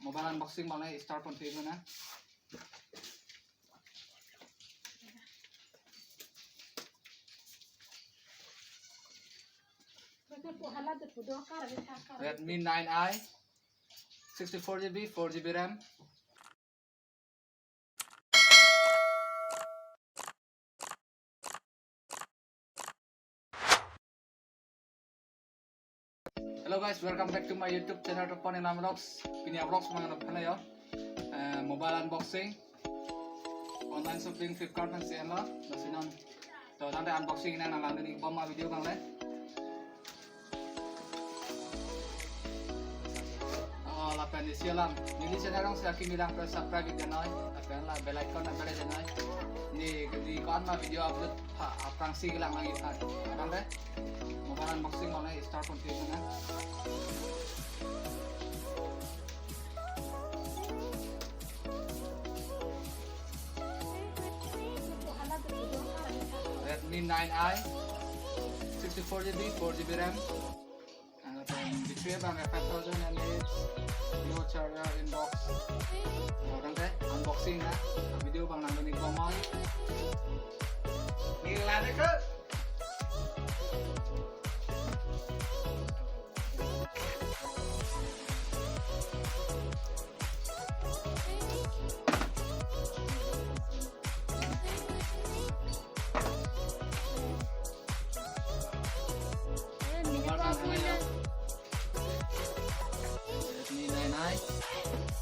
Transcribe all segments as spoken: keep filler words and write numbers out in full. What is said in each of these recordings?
Mobile unboxing abang le start pon thek nang. Redmi nine i, sixty-four G B, four G B RAM. Hello guys, welcome back to my YouTube channel, Topon Inam Vlogs. Pini a-vlogs abang nang phan yo. Eh, mobile unboxing, online shopping, Flipkart pen si enlo. Lasi non, to tangte unboxing nang nanglang dun-ik bom ma video abang le. Oh, lapen isi alam. Neli channel along si akimi lang pen subscribe ik dei noi. Lapen la bell icon nang press ik dei noi. Neli ko-an ma video upload aphrangsi kelang lang ik tha. Tangte mobile unboxing abang le start pon thek nang. Redmi nine i, sixty-four G B, four G B RAM. Ang battery abang five thousand mAh, low charger, inbox. Tangte unboxing nang, video abang nang dun-ik bom ma. Nila deka. Redmi nine i,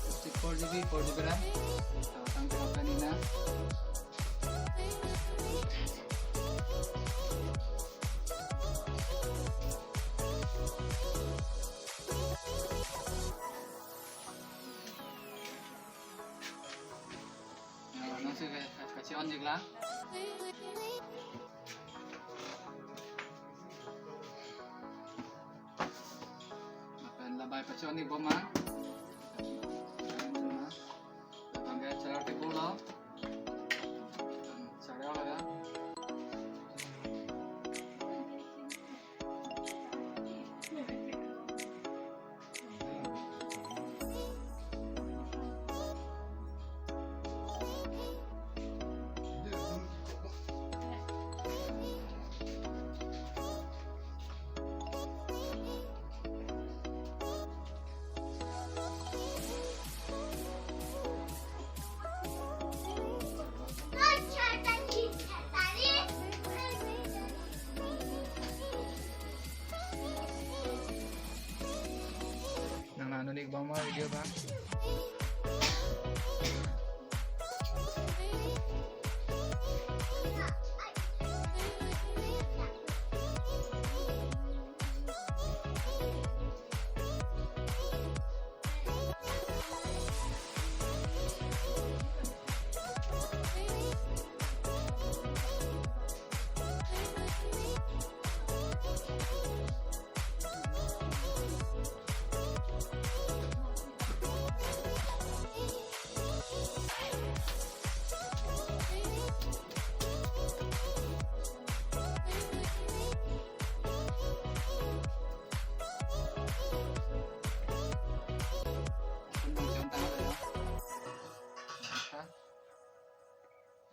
sixty-four G B, four G B RAM. Tangte tangte nang. Nang si ke, ke, kachi-on ik lang. Lapen labang pachi-on ik bom ma. Labang ke charger cable lo. Charger lo ya. Nang nang dun-ik bom ma video abang.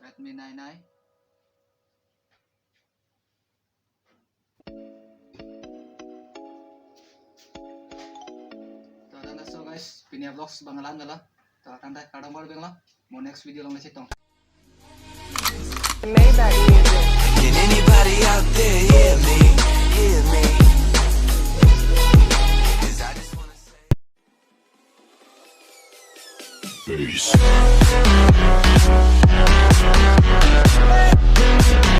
Redmi nine i. To, tangte laso guys, pini a-vlogs abang la-an lo. To, tangte kardom kardom lo. Mo next video along le chetong. Maybach Music. Can anybody out there hear me? Hear me? 'Cause I just wanna say Peace.